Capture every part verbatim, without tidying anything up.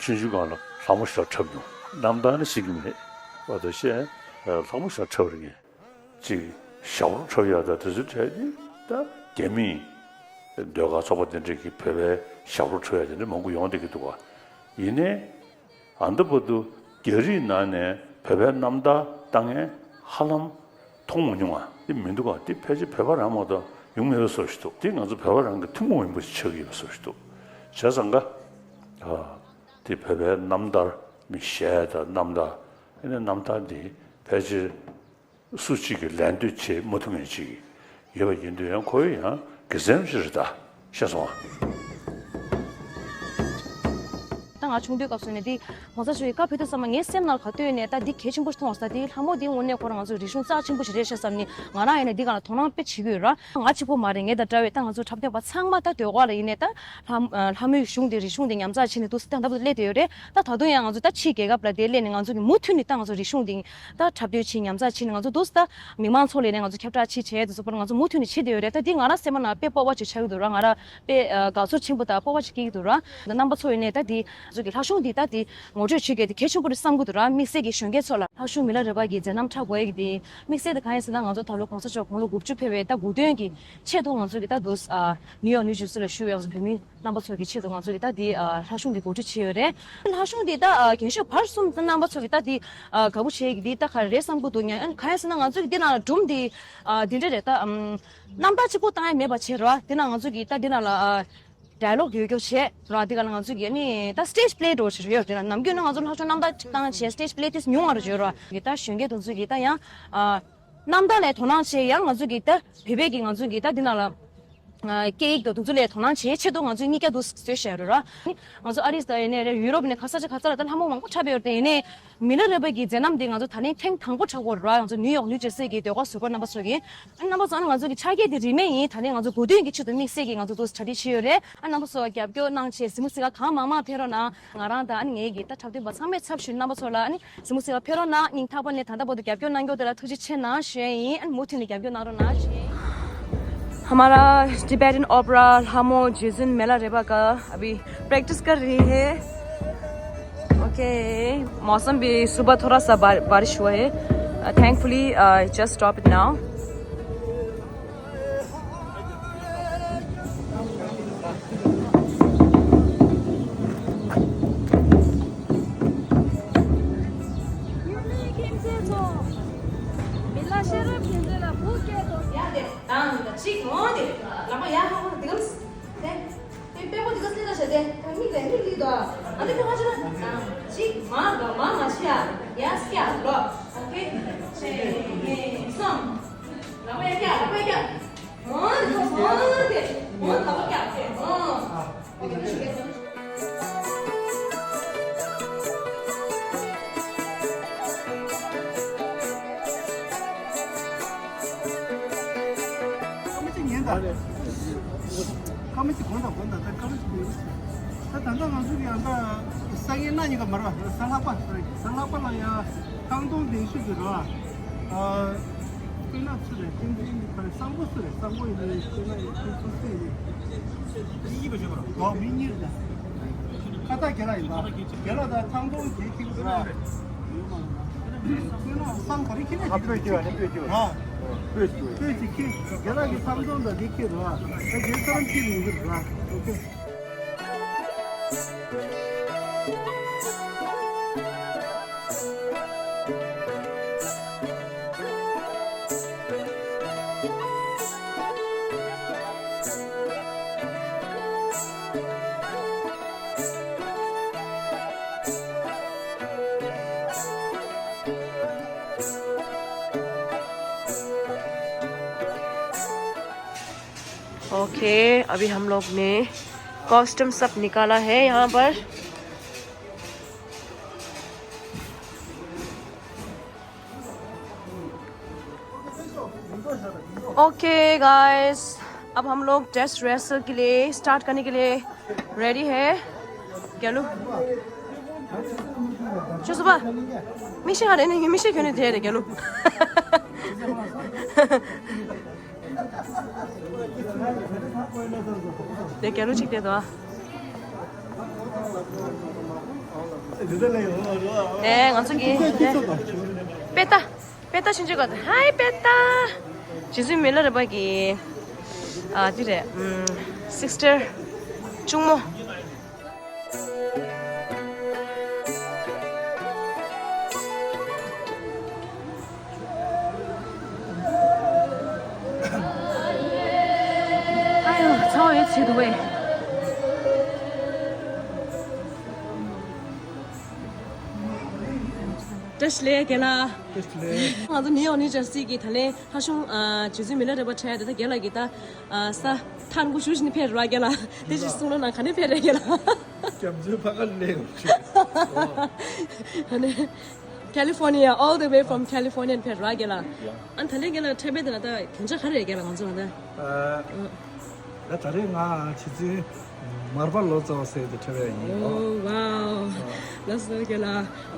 ཆུང་ཆུང་སྒང་ལ་ལྷ་མོ་ཞིག་འཁྲབ་མྱོང་། རྣམ་ཐར་ནི་ཤེས་ཀྱི་མེད། བར་དུ་བཤད། ལྷ་མོ་ཞིག་འཁྲབ་རེད། ངས་ཅིག་ཞབས་བྲོ་འཁྲབ་ཡག་དང་དེ་ཚོའི་གྲས་ནི་ད་རྒྱ་མིའི་ཟློས་གར་ཚོགས་པ་དེ་འདྲས་ཀྱིས་བོད་པའི་ཞབས་བྲོ་འཁྲབ་ཡག་དེ་འདྲ་མང་པོ་ཡོང་བསྡད་ཀྱི་འདུག་ག། ཡིན་ནའི་ཨ་འདི་བར་དུ་རྒྱ་རིགས་ནང་ནས་བོད་པའི་རྣམ་ཐར་བཏང་མཁན་ཧ་ལམ་མཐོང་མ་མྱོང་བ་དེ་མི་འདུག་ག། དེ་ཕལ་ཆེར་བོད་པ་རང་མ་གཏོགས་ཡོང་མེད་པའི་བཟོ་ཞིག་འདུག། དེ་ང་ཚོ་བོད་པ་རང་གི་ཐུན་མོང་མ་ཡིན་པ་ཞིག་ཆགས་ཀྱི་ཡོད་པའི་བཟོ་ཞིག་འདུག། བྱས་ཙང་ག་ཨ་དེ་བོད་པའི་རྣམ་ཐར་མི་གཞས་དང་རྣམ་ཐར། ཨ་ནི་རྣམ་ཐར་འདི་ཕལ་ཆེར་སུ་གཅིག་གིས་ལད་ཟློས་བྱེད་མ་ཐུབ་མཁན་ཅིག་ཡོད་པ་ཡིན་དུས། ཡང་ཁོ་ཡང་དགེ་མཚན་ཞིག་རེད་ད། ཤེས་སོང་ཨ། ད་ང་ཆུང་དུས་སྐབས་སུ་ནས་འདི་གོང་ས་མཆོག་གི་བཀའ་ཕེབས་དུས་ཙམ་པ་ངའི་སེམས་ནང་ག་དུས་ནས་ད་འདི་གལ་ཆེན་པོ་ཞིག་མཐོང་བ་ས། འདི་ལྷ་མོ་འདི་དངོས་གནས་ཁོ་རང་ང་ཚོའི་རིག་གཞུང་རྩ་ཆེན་པོ་ཞིག་རེད་ཤག་བསམ་ནས། ང་རང་ཡིན་ནས་འདི་སྒང་ལ་དོ་སྣང་དཔེ་བྱེད་ཀྱི་ཡོད་ར། ང་གཅིག་པོ་མ་རེད། ངེད་དང་འདྲ་བའི་ད་ང་ཚོ་འཁྲབ་སྟོན་པ་ཚང་མ་ད་ཟློས་གར་ལ་ཡིན་ནས་ད་ལྷ་ལྷ་མོའི་གཞུང་འདི་རིག་གཞུང་འདི་ཉམས་ཚགས་བྱས་ནས་འདུག་སེ་ད་ལྟ་བར་དུ་སླེབས་བསྡད་ཡོད་རེད། ད་ད་དུང་ཡང་ང་ཚོ་ད་ཕྱིའི་རྒྱལ་ཁབ་ལ་དེ་སླེབས་ནས་ང་ཚོ་གི་མུ་མཐུད་ནས་ད་ང་ཚོ་རིག་གཞུང་འདི་ད་འཁྲབ་སྟོན་བྱས་ཉམས་ཚགས་བྱས་ནས་ང་ཚོ་འདུག་སེ་ད་མི་མང་ཚོ་ལ་ནས་ང་ཚོ་ཁྱབ་བསྒྲགས་བྱེད་བྱས་དུས་ཚོད་པར་ང་ཚོ་མུ་མཐུད་ནས་བྱེད་བསྡད་ཡོད་རེད། ད་འདི་ང་རང་སེམས་ནང་དཔེ་སྤོབས་པ་ཅིག་ཆགས་ཀྱི་འདུག་ར། ང་རང་དཔེ་ཨ་དགའ་ཚོར་ཆེན་པོ་དང་སྤོབས་པ་ཅིག་སྐྱེ་གི་འདུག་ར། ད་རྣམ་པ་ཚོ་ཡིན་ནས་ད་འདི་ང་ཚོ་གི་ལྷ་གཞུང་འདི་ད་འདི་ངོ་སྤྲོད་བྱེད་དགོས་དེ་གལ་ཆེན་པོ་རེད་བསམ་གྱི་འདུག་ར། དམིགས་བསལ་གྱི་གཞོན་སྐྱེས་ཚོ་ལ་ལྷ་གཞུང་མི་ལ་རས་པ་གི་མཛད་རྣམ་འཁྲབ་དགོས་ཡ་གི་འདི་དམིགས་བསལ་དེ་གང་ཡིན་ཟེར་ན། ང་ཚོ་ད་ལོ་གོང་ས་མཆོག་དགུང་ལོ་དགུ་བཅུ་ཕེབས་པའི་ད་དགུང་སྟོན་གྱི་ཆེད་དུ་ང་ཚོ་གི་ད་འདུག་ཨ་ནིའུ་ཡོག་ནིའུ་ཇར་སི་ལ་བཞུགས་པའི་ང་ཚོ་བོད་མི་རྣམ་པ་ཚོ་གི་ཆེད་དུ་ང་ཚོ་གི་ད་འདི་ཨ་ལྷ་གཞུང་འདི་གོ་སྒྲིག་བྱས་ཡོད་རེད། ལྷ་གཞུང་འདི་ད་ཨ་རྒན་ཤོས་བར་གསུམ་ད་རྣམ་པ་ཚོ་གི་ད་འདི་ཨ་དགའ་པོ་བྱེད་ཀྱི་འདི་ད་ག་རེ་རེད་བསམ་གྱི་འདུག་ཉ། ཨ་གང་ཡིན་ཟེར་ན་ང་ཚོ་གི་འདི་ནང་ལ་སྒྲུང་འདི་ཨ་འདི་འདྲ་རེད་ད། ཨམ་རྣམ་ཐར་གཅིག་པོ་བཏང་ཡ་མེད་པ་བྱས་ར། འདི་ན་ང་ཚོ་གི་ད་འདི་ནང་ལ་ཨ་ཌའི་ལོག་ཡོད་རྒྱུ་བྱས་ར། འདི་ག་ལ་ང་ཚོ་གི་ནི་ད་སི་ཊེཇ་པི་ལེ་འགྲོ་བྱེད་ཡོད་རེད། ནམ་རྒྱུན་ན་ང་ཚོ་ལྷ་གཞུང་རྣམ་ཐར་གཅིག་བཏང་བྱས་སི་ཊེཇ་པི་ལེ་དེ་ཉུང་བ་རུ་བྱོས་ར། གི་ད་གཞོན་སྐྱེས་དེ་ཚོ་གི་ད་ཡང་ཨ་རྣམ་ཐར་ལ་དོ་སྣང་བྱས། ཡང་ང་ཚོ་གི་ད་བོད་པའི་གི་ང་ཚོ་གི་ད་འདི་ནང་ལ་ཨ་སྐད་ཡིག་དང་དེ་ཚོ་ལ་དོ་སྣང་བྱེད་ཆེད་དུ་ང་ཚོས་གཉིས་ཀ་དུ་བཟོས་བཞག་རེད་ར། ང་ཚོ་ཨ་རིས་དང་ཡིན་ནའི་རེད། ཡུ་རོབ་ནས་ག་ས་ཆ་ག་ས་ལ་ད་ལྷ་མོ་མང་པོ་འཁྲབ་ཡོད་རེད། དེ་ཡིན་ནའི་མི་ལ་རས་པ་གི་མཛད་རྣམ་འདི་ང་ཚོ་ད་ལན་ཐེངས་དང་པོ་འཁྲབ་ཀྱི་ཡོད་རེད་བ། ང་ཚོ་ནིའུ་ཡོག་ནིའུ་ཇར་སི་གི་ཟློས་གར་ཟུར་པ་རྣམ་པ་ཚོ་གིས། ཨ་རྣམ་པ་ཚོ་ཨ་ནི་ང་ཚོ་གི་ཕྱག་འཁྱེར་འདི་རིན་མེད་ཡིན། ད་ལན་ང་ཚོ་དགུང་སྟོན་གྱི་ཆེད་དུ་དམིགས་བསལ་གྱི་ང་ཚོ་འདུག་སེ་གྲ་སྒྲིག་བྱས་ཡོད་རེད། ཨ་རྣམ་པ་ཚོ་རྒྱབ་སྐྱོར་གནང་བྱས་གཟིགས་མོ་གཟིགས་ག་གང་མང་མང་ཕེབས་རོགས་གནང་། ང་རང་དང་ཨ་ནི་ངའི་གི་ད་འཁྲབ་སྟོན་པ་ཚང་མས་ཚབ་ཞུས། རྣམ་པ་ཚོ་ལ་ཨ་ནི་གཟིགས་མོ་གཟིགས་ག་ཕེབས་རོགས་གནང་། སྙིང་ཐག་པ་ནས་ད་ལྟ་བར་དུ་རྒྱབ་སྐྱོར་གནང་རྒྱུ་དེ་ལ་ཐུགས་རྗེ་ཆེ་གནང་ཞུ་ཡ་ཡིན། ཨ་ནི་མུ་མཐུད་ནས་རྒྱབ་སྐྱོར་གནང་རོགས་གནང་ཞུ་ཡ་ཡིན། हमारा Tibetan opera लहमो जेजुन मेला रेबा का अभी प्रैक्टिस कर रही है। ओके, मौसम भी सुबह थोड़ा सा बार-, बारिश हुआ है। Thankfully just stop it now. དེ་དེ་པེ་ཀོ་དེ་ག་སེ་ལ་བྱ་དེ་ད་མིག་ལ་མིག་ལི་དོ། ཨ་ནི་ཁ་ཁ་ཅི་ན་ཅིག་མ་ག་མ་མ་ཤི་ཡ་ཡ་སྐྱ་ལོ། ཨོ་ཁེ། ཆེ་ནེ་སོང་། ལ་མ་ཡ་སྐྱ་ལ་མ་ཡ་སྐྱ། ཨོ་དེ་ཁོ་སོང་དེ་ཨོ་ད་ལོ་སྐྱ་ཁེ་ཨོ། ཨོ་ཁེ། ཀ་མ་ཅི་ཉན་དང་། ཀ་མ་ཅི་གོན་དང་གོན་དང་། ད་ཀ་མ་ཅི་གོན་རུ་ཟེར། ད་ད་ལྟ་ང་ཚོ་གི་ཡང་ད་ས་ངན་སྣ་གཉིས་ཀ་མར་བ་གཟའ་ལྷག་པ་རེད། གཟའ་ལྷག་པ་ལ་ཡང་ཐང་སྟོང་བདེ་ཤོས་ཀྱི་རེད་བ། ཨ་སྤུན་ནག་ཚོ་རེད། བསྟན་འཛིན་གྱི་ཁ་རེད། སང་པོ་སུ་རེད། སང་པོ་ཡིན་ནའི་སྤུན་ནག་ཡིན་ཁྱོད་ཚོ་སུ་ཡིན། ཨོ་མི་གཉིས་རེད། ད་ཁ་བཏགས་རྒན་ལགས་ཡིན་པ། རྒན་ལགས་ད་ཐང་སྟོང་དེ་ཁྱི་གུ་རེད། སང་ག་རེ་ཁྱི་ནས་ཨ་སྤོས་ཀྱི་བ་ནི་སྤོས་ཀྱི་བ། ཨ་སྤོས་ཀྱི་སྤོས་ཀྱི་ཁྱི། རྒན་ལགས་ཀྱི་ཐང་སྟོང་དང་དེ་ཁྱི་རེད་བ། ད་རྒན་ཚང་ཁྱི་ཡིན་གྱི་རེད་བ། ཨོ་ཁེ། ओके, अभी हम लोग ने कॉस्ट्यूम सब निकाला है यहाँ पर। ओके गाइस, अब हम लोग ड्रेस रिहर्सल के लिए स्टार्ट करने के लिए रेडी है। क्या लो? चुसबा, मिशे हरे नहीं, मिशे क्यों नहीं दे रहे? क्या लो? དེ་རྒྱ་ལོ་གཅིག་དེ་དོ། ནས་ང་ཚོ་གི་པེ་ཏ། པེ་ཏ་ཆུང་ཆུང་ག་ཧའི་པེ་ཏ། རྗེ་བཙུན་མི་ལ་རས་པ་གི་ཨ་འདི་རེད། སིསི་ཊར་གཅུང་མོ། ཨ་ཡོ་ཚ་བ་ཡོད་ཆེ་འདུག་པས། བཀྲ་ཤིས་བདེ་ལེགས་རྒན་ལགས། བཀྲ་ཤིས་བདེ་ལེགས། ང་ཚོ་ནིའུ་ཡོག་ནིའུ་ཇར་སི་གི་ད་ལན་ལྷ་གཞུང་ཨ་རྗེ་བཙུན་མི་ལ་རས་པ་འཁྲབ་ཡ་དེ་ད་རྒན་ལགས་ཀྱིས་ད་ཨ་ས་ཐག་རིང་པོ་ཞེ་པོ་ཞིག་ནས་ཕེབས་རེད་པ་རྒན་ལགས། དེ་ཞིག་གསུང་རོགས་གནང་། ག་ནས་ཕེབས་རེད་རྒན་ལགས། རྒྱ་མཚོའི་ཕར་ཁ་ནས་ཕེབས་ཡོད་ཆེ། ཨ་ནི། California, all the way from California ནས་ཕེབས་རེད་པ་རྒན་ལགས། ཡ། ཨ་ད་ལན་རྒན་ལགས་འཁྲབ་པའི་དེ་ལ་ད་གྱོན་ཆས་ག་རེ་རེད་རྒན་ལགས་ང་ཚོ་ལ་ད། ཨ། ད་ད་རེས་ང་ཆུ་ཚོད་མར་པ་ལོ་ཙཱ་བ་ཟེར་དེ་འཁྲབ་ཡ་ཡིན། ཨོ་ཝའོ། ལགས་སོ་རྒན་ལགས།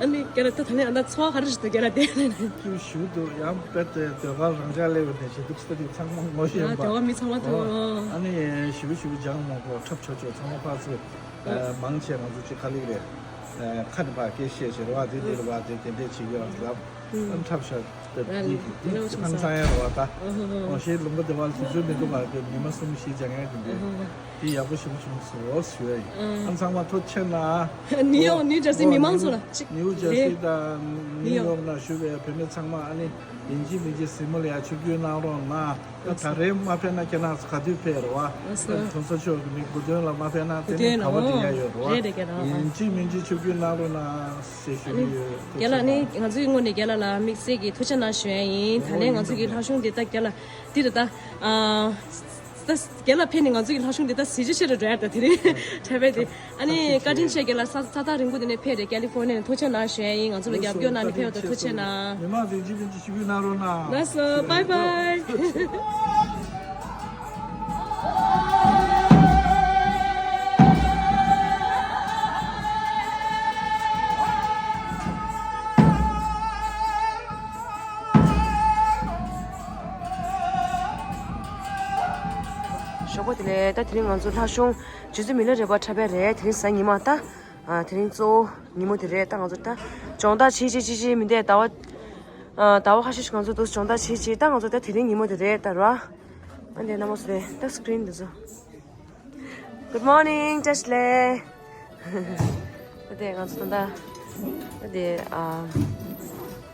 ཨ་ནི་རྒན་ལགས་ད་ད་ལན་ཨ་ད་ཚོར་བ་ག་རེ་ཞིག་འདུག་རྒན་ལགས་དེ། སྐྱིད་པོ་ཞེ་པོ་འདུག་ཡང་དཔེ་དེ་ཟློས་གར་རང་འཇགས་སླེབས་པ་ནས་ཞེ་དུ་ཚོ་དེ་ཚང་མ་ངོ་ཤེས་ཡིན་པ། ཨ་ད་བ་མི་ཚང་མ་ཐུག་ཨོ། ཨ་ནི་ཞེ་པོ་ཞེ་པོ་སྦྱང་མང་པོ་འཁྲབ་ཆོག་ཆོག་ཚང་མ་ཕར་ཚུར། ཨ་མང་ཆེ་ང་ཚོ་ཅིག་ཁ་ལིག་རེད། ཨ་ཁ་ནས་ཕར་སྐད་བཤད་བྱེད་རེད་པ། དེ་འདི་རེད་པ། དེ་དེ་འདྲས་བྱེད་ཀྱི་ཡོད་ལབ། ཨ་འཁྲབ་ཤག་དེ་འདི་འདི་ཧང་སང་ཡ་རེད་པ་ད། ཨོ་ཞེས་ལུང་པ་དེ་བ་ལ་དུས་ཚོད་མི་འདུག་པ། དེ་ཉི་མ་གསུམ་བཞི་སྦྱང་ཡ་དེ་འདྲས། དེ་ཡག་པོ་ཞེ་པོ་བྱུང་སོང་ཟེར་བ་ཡིན། ཨ་ཚང་མ་ཐུགས་རྗེ་གནང་། ནིའུ་ཡོག་ནིའུ་ཇར་སི་མི་མང་ཚོ་ལ་ཅིག་ནིའུ་ཇར་སི་དང་ནིའུ་ཡོག་ནང་བཞུགས་པའི་བོད་མི་ཚང་མ་ཨ་ནི་ཡིན་གཅིག་མིན་གཅིག་གཟིགས་མོ་ལ་ཡ་ཆིབས་བསྒྱུར་གནང་རོགས་གནང་། ད་ད་རེས་མ་ཕེབས་ན་ཁྱེད་རང་ཚོ་ག་དུས་ཕེབས་རེད་པ། ཨ་ལགས་སོ། གོང་ས་མཆོག་གི་མི་གོ་སྟོན་ལ་མ་ཕེབས་ན་དེ་ནི་གོ་སྟོན་ག་པར་ལ་འགྲིག་ཡ་ཡོད་རེད་པ། རེད་རེད་རྒན་ལགས། ཡིན་གཅིག་མིན་གཅིག་ཆིབས་བསྒྱུར་གནང་རོགས་གནང་ཟེར་ཞུ་གི་ཡོད། རྒན་ལགས་ནི་ང་ཚོའི་ངོས་ནས་རྒན་ལགས་ལ་དམིགས་བསལ་གྱི་ཐུགས་རྗེ་གནང་ཞུ་ཡ་ཡིན། ད་ལན་ང་ཚོ་གི་ལྷ་གཞུང་འདི་ད་རྒན་ལགས་འདི་རེད་ད། ཨ་ད་རྒན་ལགས་ཕེབས་ནས་ང་ཚོ་གི་ལྷ་གཞུང་འདི་ད་གཟི་བརྗིད་ཆེ་རུ་འགྲོ་ཡ་ད་དེ་རིང་འཁྲབ་པའི་དེ། ཨ་ནི་བཀའ་དྲིན་ཆེ་རྒན་ལགས། ས་ས་ཐག་རིང་པོ་དེ་ནས་ཕེབས་རེད། ཀ་ལི་ཧྥོར་ནི་ཡ་ནས་ཐུགས་རྗེ་གནང་ཞུ་ཡ་ཡིན། ང་ཚོ་ལ་རྒྱབ་སྐྱོར་གནང་ནས་ཕེབས་པ་དང་ཐུགས་རྗེ་གནང་། མི་མང་དེ་ཇི་བཞིན་ཇི་བཞིན་གནང་རོགས་གནང་། ལགས་སོ། བཱའི་བཱའི། ཞོགས་པ་དེ་ལས་ད་དེ་རིང་ང་ཚོ་ལྷ་གཞུང་རྗེ་བཙུན་མི་ལ་རས་པ་འཁྲབ་པ་རེད། དེ་རིང་གཟའ་ཉི་མ་ད། ཨ་དེ་རིང་གཙོ་བོ་ཉིན་མོ་དེ་རེད། ད་ང་ཚོ་ད་སྦྱོང་བརྡར་བྱེད་བྱེད་བྱེད་བྱེད་མི་འདས་ཟླ་བ། ཨ་ཟླ་བ་ཁ་ཤས་ཤིག་ང་ཚོ་འདུག་སྦྱོང་བརྡར་བྱེད་བྱེད། ད་ང་ཚོ་ད་དེ་རིང་ཉིན་མོ་དེ་རེད་ད་ར། ཨ་འདི་ན་མོ་སི་རེད་ད་སི་ཀི་རིན་འདི་ཚོ། Good morning, བཀྲ་ཤིས་བདེ་ལེགས། ཨ་དེ་ང་ཚོ་ད་ལྟ་ཨ་དེ་ཨ་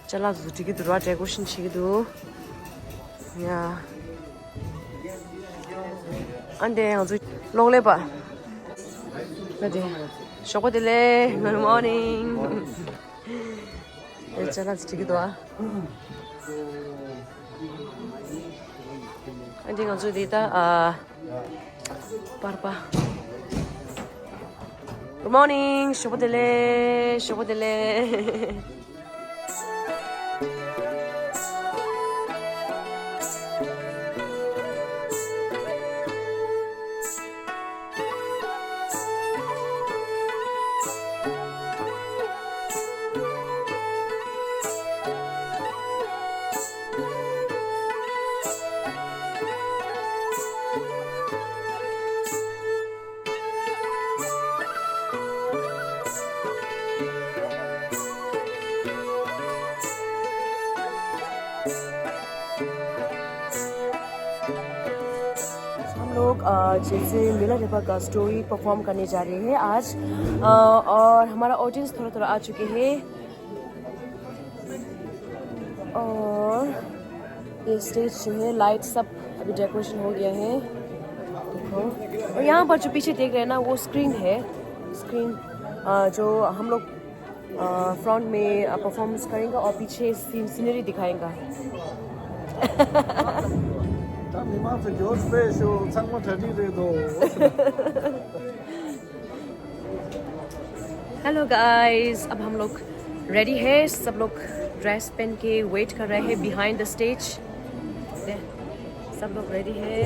ཅ་ལག་ཚོ་སྒྲིག་གི་འདུག་ར། ཌེ་ཀོ་རེ་ཤན་བྱེད་ཀྱི་འདུག་ཡ། ཨ་དེ་ང་ཚོ་གློག་ཀླད་པ། ཨ་དེ་ཞོགས་པ་བདེ་ལེགས། Good morning. ཨེ་ཅ་ལག་ཅིག་སྒྲིག་གི་འདུག་ཨ། ཨ་འདི་ང་ཚོ་འདི་ད་ཨ་པར་པ། Good morning. ཞོགས་པ་བདེ་ལེགས། ཞོགས་པ་བདེ་ལེགས། हम लोग, अ, जैसे मेला रेपा का स्टोरी परफॉर्म करने जा रहे हैं आज। अ, और हमारा ऑडियंस थोड़ा थोड़ा आ चुके हैं। और ये स्टेज जो है, लाइट सब अभी डेकोरेशन हो गया है। देखो, और यहाँ पर जो पीछे देख रहे हैं ना, वो स्क्रीन है। स्क्रीन, अ, जो हम लोग अ, फ्रंट में, अ, परफॉर्मेंस करेंगे और पीछे सीन-, सीनरी दिखाएंगे। ད་མི་མང་ཚོ་མགྱོགས་པོ་ཤོག་ཚང་མ་གྲ་སྒྲིག་རེད་དོ། Hello guys, अब हम लोग रेडी है। सब लोग ड्रेस पहन के वेट कर रहे हैं बिहाइंड द स्टेज। सब लोग रेडी है।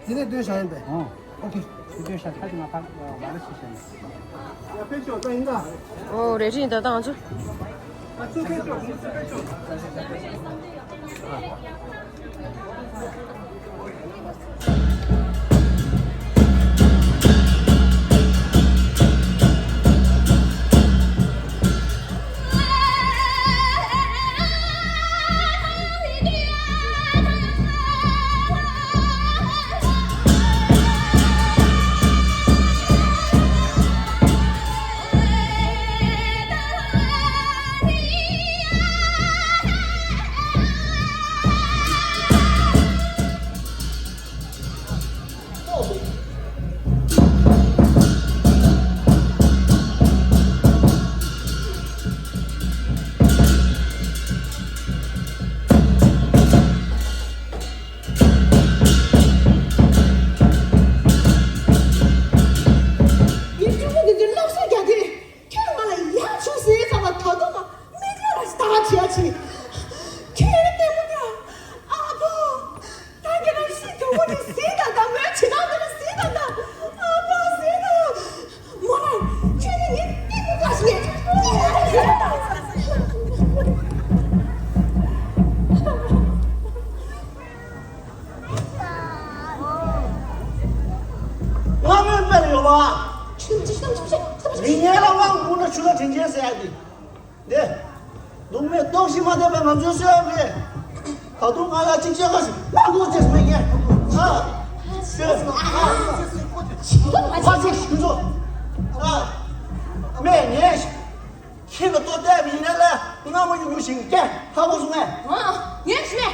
དེ་ནས་སྡོད་བཞག་ཡིན་པས། ཨོ། ཨོ་ཁེ། དེ་སྡོད་བཞག་ཁ་ཅིག་མ་ཕར་མ་ལ་ཤི་ཤི་ནས། ཡ་ཕེབས་ཤོག་ད་ཡིན་ད། ཨོ་རེད་རེད་ད་ད་ང་ཚོ། ཨ་ཚུར་ཕེབས་ཤོག་ཚུར་ཕེབས་ཤོག་ཡིག་ཕྲུག་པོ་འདི་ཚོས་སློབ་གསོ་རྒྱག་དུས། ཁྱོད་ང་ལ་ཡག་བྱུང་ཟེར་ཙམ་ལ་ད་དུང་ང་མིག་ལོག་ལ་ལྟ་བྱེད་ཡ་ཆེ། ཁྱོད་ལྟད་མོ་ལྟ། ཨ་ཕོ། ད་ཁྱེད་རང་ཤི་དུས་འོ་དེ་ཟེར་ད་ད་མོའི་བྱེད་སྟངས་དེ་ལ་ཟེར་ད་ད། ཨ་ཕོ་ཟེར་ད། མོ་ལ་ཁྱོད་ནི་ངའི་ལྟད་མོ་ལྟ་ཞིག་ནས་ལྟད་མོ་ལྟ་ཞིག་ནས། ང་མོས་དཔེར་ཡོད་པ། མི་ངན་ལ་དབང་བསྐུར་ན་ཆུ་ལ་དྲིན་ཆེན་ཟེར་ཡ་དེ། འདི། སྡུག་མེད་ལྟོགས་ཤི་མ་བསྡད་པའི་ང་ཚོའི་སྲོལ་རེད། ད་དུང་ང་ལ་གཅིག་བྱས་ཁ་ཞིག་ལ་འགོག་ཅེས་མེད་ངས། ཨ། ཤོད། ཨ། ཕ་ཆོས་ཤིང་ཚོ། ཨ། མེད་ངས། ཁྱེད་ཀྱི་ལྟོ་ལྟ་བ་ཡིན་ན་ལ་རྔ་མ་ཡུག་ཡུག་ཞིག་སྐྱེ་ཧ་གོ་སོང་ངས། ཨ། ངས་ཤི་མེད།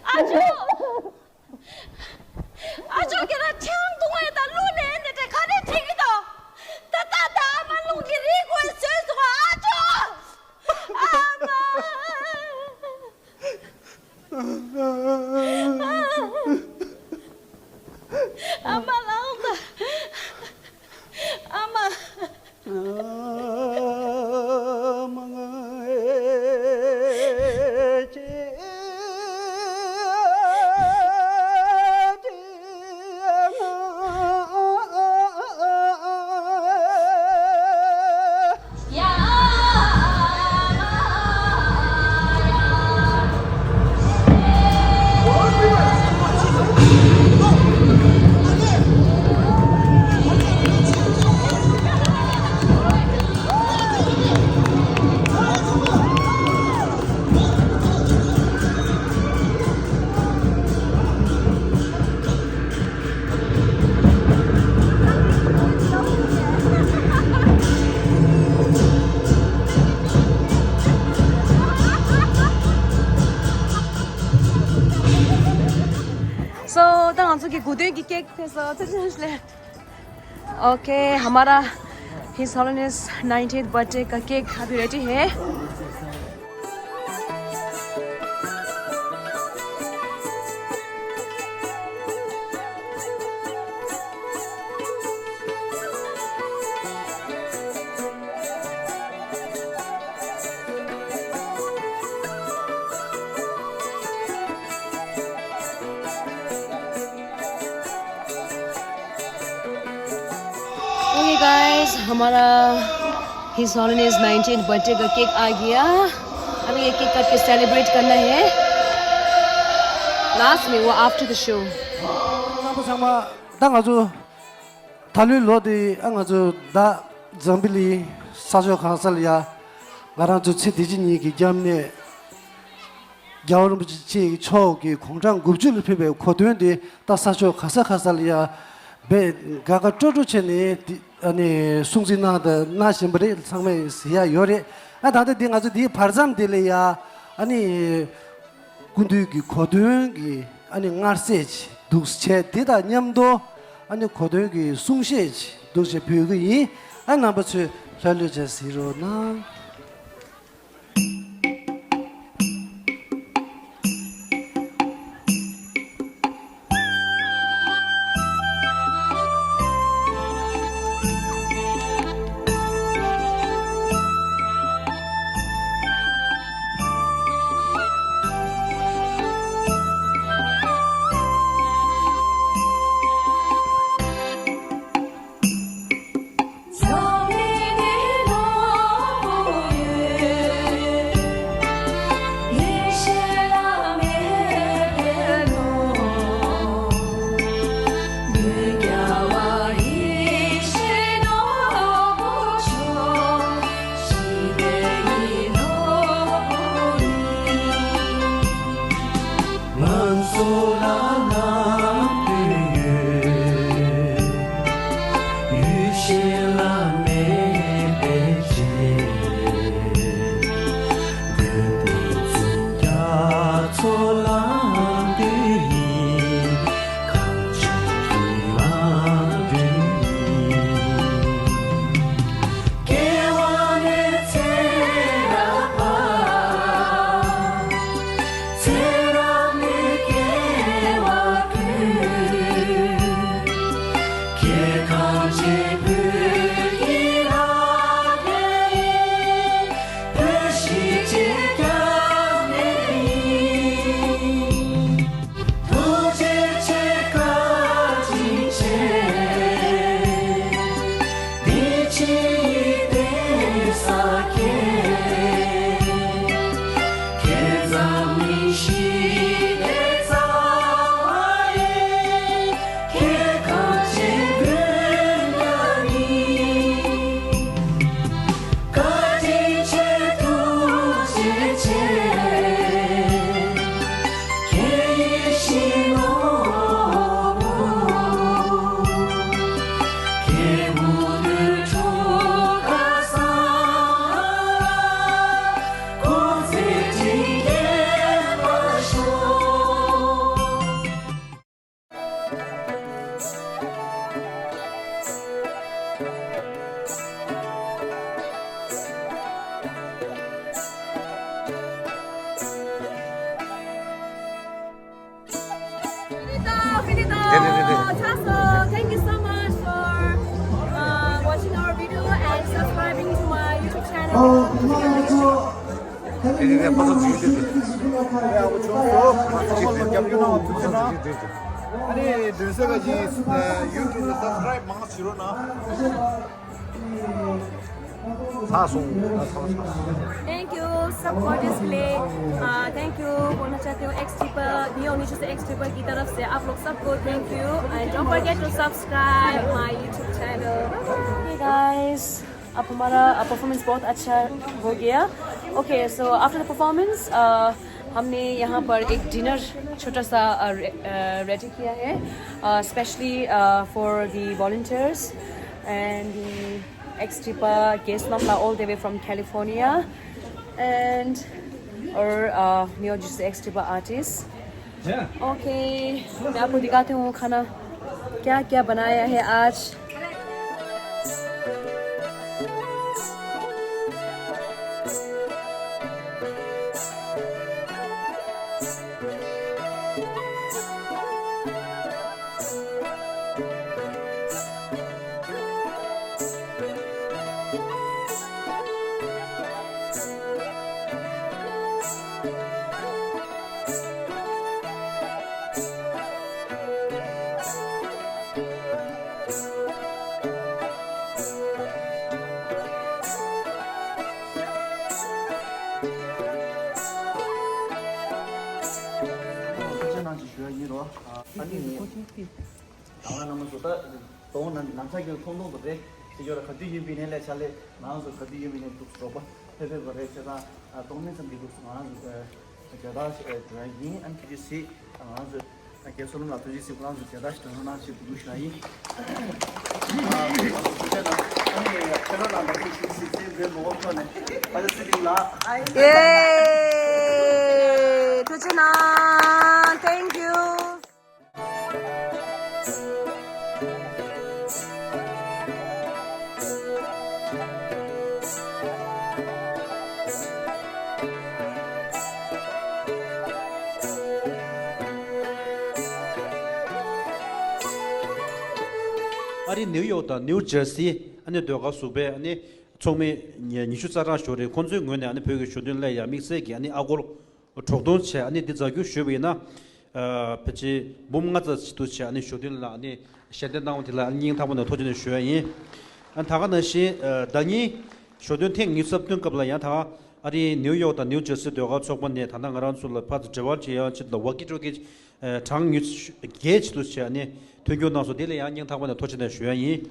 ཨ་ཅོ། ཨ་ཅོ་ཁྱེད་རང་ཆང་བཏུང་བའི་ད་གླུ་ལེན་ནས་དེ་ག་རེ་བྲིས་ཀྱི་འདུག་ད་ད་ད་ཨ་མ་རླུང་གིས་རིལ་དགོས་བཟོས་སོང་ཨ་ཅོ། ཨ་མ། ཨ་མ་ལངས་ད། ཨ་མ། So, ད་ང་ཚོ་གི་དགུང་སྟོན་གྱི་ཀེག་ཕེབས་སོང་། ཐུགས་རྗེ་ཆེ། OK, हमारा His Holiness ninetieth birthday का केक अभी रेडी है। Okay guys, हमारा His Holiness nineteenth birthday का केक आ गया। अभी ये केक काट के सेलिब्रेट करना है। लास्ट में वो after the show. རྣམ་པ་ཚང་མ་ད་ང་ཚོ་ད་ལོའི་ལོ་དེ་ཨ་ང་ཚོ་ད་འཛམ་བུ་གླིང་ས་ཕྱོགས་གང་ས་ལ་ཡ་ང་རང་ཚོ་ཚེ་འདི་ཕྱི་གཉིས་ཀྱི་སྐྱབས་གནས་རྒྱལ་བ་རིན་པོ་ཆེ་མཆོག་གི་དགུང་གྲངས་དགུ་བཅུ་ལ་ཕེབས་པའི་གོ་སྟོན་དེ་ད་ས་ཕྱོགས་ག་ས་ག་ས་ལ་ཡ་དཔེ་དགའ་དགའ་སྤྲོ་སྤྲོ་བྱས་ནས་དེ་ཨ་ནི་སྲུང་བརྩི་གནང་དང་གནང་བཞིན་པ་རེད། ཚང་མས་ཟེར་ཡ་ཡོད་རེད། ཨ་ད་ལྟ་འདི་ང་ཚོ་འདིའི་བར་མཚམས་འདི་ལ་ཡ་ཨ་ནི་སྐུ་མདུན་གྱི་གོ་སྟོན་གྱི་ཨ་ནི་མངར་ཟས་ཅིག་འདུག་བྱས། དེ་དང་མཉམ་དུ་ཨ་ནི་གོ་སྟོན་གྱི་གསུང་བཤད་ཅིག་འདུག་བྱས་ཕུལ་གི་ཡིན། ཨ་རྣམ་པ་ཚོས་ལྷོད་ལྷོད་བྱས་གཟིགས་རོགས་གནང་། ང་ཚོ་ལ་ལམ་སྟོན་ཡོད། ཡུལ་ཤེས་ལ་མེད་པའི་རྗེས། མགོན་པོ་གཙུག་རྒྱལ་ཚོ་ལ་ལམ་སྟོན་ཡིན། གངས་ལྗོངས་རིང་ལ་སྒྲོན་ཡིན། སྐྱེ་བ་ནས་ཚེ་རབས་བར། ཚེ་རབས་ནས་སྐྱེ་བ་ཀུན། ཁྱེད་ཐམས་ཅད་བོད་ཀྱི་ལྷ་སྐལ་ཡིན། བོད་གཞིས་བྱེས་སྐྱབས་གནས་ཡིན། ཐུགས་རྗེ་ཆེ་བཀའ་དྲིན་ཆེ། འདི་ཕྱི་ཡི་གདན་ས་ཁྱེད། ཁྱེད་འཛམ་གླིང་ཞི་བདེའི་རྩ་བ་ཡིན། ཁྱེད་གངས་ཅན་བོད་ལྗོངས་ཡིན། བཀའ་དྲིན་ཆེ་ཐུགས་རྗེ་ཆེ། ཁྱེད་ཡིད་བཞིན་ནོར་བུ། ཁྱེད་མུ་མཐུད་འཁྲུངས་སྐར་བཟང་ལ། སྐུ་ཚེ་བརྟན་རྒྱས་པར་ཤོག། Finito, finito. Thank you so much for uh, watching our video and subscribing to my YouTube channel. ཨ་ནི་མདུན་སེ་ག་ཅིག་ཡུ་ཊུབ་ལ་སབ་སི་ཀ་རབ་མང་བྱེད་རོགས་གནང་། ཚར་སོང་། ཚར་སོང་། Thank you सब ऑडियंस के लिए। अ, thank you बोलना चाहती हूँ x triple, new audience x triple की तरफ से आप लोग सबको thank you and don't forget to subscribe my YouTube channel। Hey guys, अब हमारा परफॉर्मेंस बहुत अच्छा हो गया। Okay, so after the performance हमने यहाँ पर एक डिनर छोटा सा रेडी किया है, specially for the volunteers and the X triple guest ला all the way from California and और New Jersey X triple artist. Okay, मैं आपको दिखाती हूँ खाना क्या क्या बनाया है आज। ཞུ་ཡ་ཡིན་རོ། ཨ་ནི་ནི་དང་བླངས་རྣམ་པ་ཚོ་ད་དོ་ནང་ནང་ཚ་གི་ཐོང་ཐོང་དུ་རེད། དེ་ཡོད་ར་ག་དུས་ཡིན་པའི་ནས་ལས་ཆ་ལས་ང་རང་ཚོ་ག་དུས་ཡིན་པའི་ནས་འདུག་རོགས་པ་ཕེབས་ཕེབས་པ་རེད། བྱས་ཙང་གཏོང་མིན་ཙམ་གྱི་འདུག་ང་རང་ཚོ་མཇལ་དར་ཞིག་འགྲོ་ཡ་ཡིན། ཨ་ནི་ཁྱེད་ཀྱིས་གཟིགས་ང་རང་ཚོ་རྒན་བསོད་ནམས་ལགས་ཐུགས་རྗེ་གཟིགས། ཁོ་རང་ཚོ་མཇལ་དར་ཞིག་འགྲོ་གནང་ཞིག་འདུག་ཞུ་ཡ་ཡིན། ཨ་ནི་ཁྱེད་རང་ལ་ཐུགས་རྗེ་གཟིགས་ཚེ་འདྲེ་མོ་ཁོ་ནས་ཕ་ལ་སི་ལིང་ལ། ཡེ། ཐུགས་རྗེ་གནང་། Thank you. ཨ་རི་ནིའུ་ཡོག་དང་ནིའུ་ཇར་སི་ཨ་ནི་ཟློས་གར་ཟུར་པའི་ཨ་ནི་ཚོགས་མི་ཉི་ཉི་ཤུ་རྩ་གྲངས་ཞིག་རེད། ཁོང་ཚོའི་ངོས་ནས་ཨ་ནི་བོད་ཀྱི་ཞོ་སྟོན་སླར་ཡང་དམིགས་བསལ་གྱི་ཨ་ནི་ཨ་སྒོར་དྲུག་སྟོང་བྱས། ཨ་ནི་འདི་རྫ་རྒྱུད་ཞུས་པ་ཡིན་ན། ཨ་ཕལ་ཆེར་འབུམ་ལྔ་ཙམ་ཞིག་ཏུ་བྱས། ཨ་ནི་ཞོ་སྟོན་ལ་ཨ་ནི་ཞལ་འདེབས་གནང་བ་དེ་ལ་ཨ་ནི་སྙིང་ཐག་པ་ནས་ཐུགས་རྗེ་ཆེ་ཞུ་ཡ་ཡིན། ཨ་ད་ག་ནང་བཞིན་ཨ་ཟླ་ཉིན་ཞོ་སྟོན་ཐེངས་ཉི་ཤུ་རྩ་བདུན་སྐབས་ལ་ཡང་ད་ག་ཨ་རིའི་ནིའུ་ཡོག་དང་ནིའུ་ཇར་སི་ཟློས་གར་ཚོགས་པ་ནས་ད་ལྟ་ང་རང་ཚོ་ལ་ཕར་ཚུར་འབྲེལ་བ་བྱེད་ཡག་ཆེད་དུ་ཝོ་ཀི་ཊོ་ཀི་ཨ་གྲངས་ཉི་ཤུ་བརྒྱད་ཅིག་ཏུ་བྱས། ཨ་ནི་མཐུན་འགྱུར་གནང་སོང་། དེ་ལ་ཡང་སྙིང་ཐག་པ་ནས་ཐུགས་རྗེ་ཆེ་ཞུ་ཡ་ཡིན།